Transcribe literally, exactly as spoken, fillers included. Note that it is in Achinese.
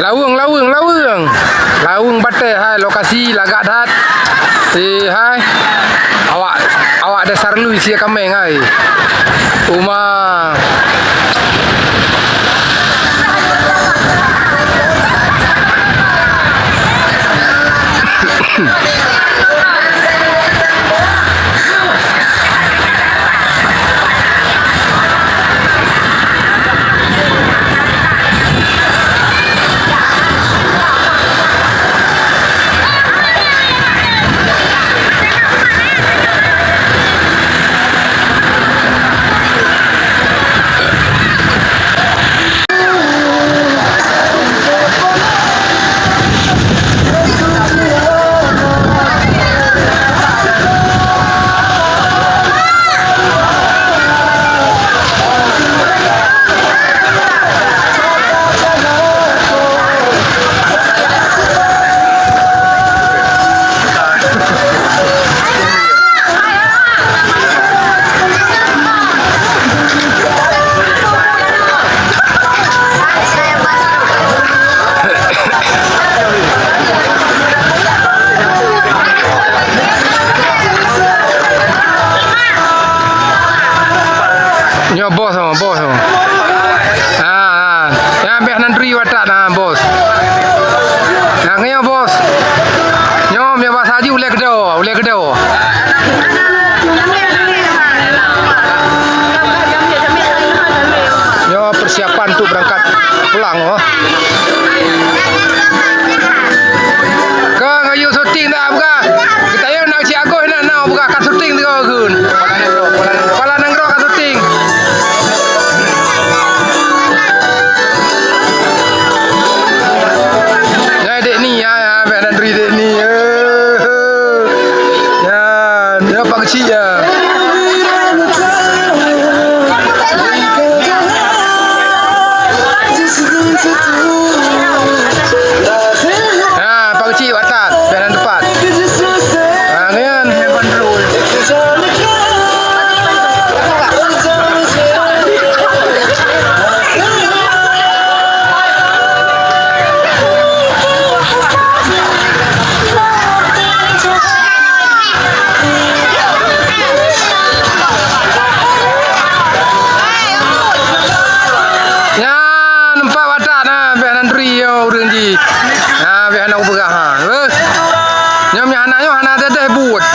Laweueng, laweueng, laweueng. Laweueng batée hai, lokasi lagak that. Eh, hai. Awak, awak dasar lui sie kaméng hai. Uma. Nyoe bos, oh, bos, oh. Ah, ah. Nyan beh nan dri watak na, bos. Nah, nyoe, bos. Nyoe, nyoe basa jih ulée keudroe, ulée keudroe. Nyoe persiapan untuk berangkat pulang, oh. Ka ngayue syuting dah, buka. Kita yang nak cik Agus nak, nak buka ka syuting tu kau kun. Kepala Nanggroe ka syuting. Ya, dek ni, ya, ya, Abang Nandri dek ni. Eh. Ya, dia Pak Kecil, ya. Ha, Pak Kecil, watak. Biar tepat. Ha, ngian. Nyan empat watak na, beh nan dri yo ureueng jih. Ha, beh hana upeugah ha. Beh. Nyoe meuhana nyoe hana teuh buet.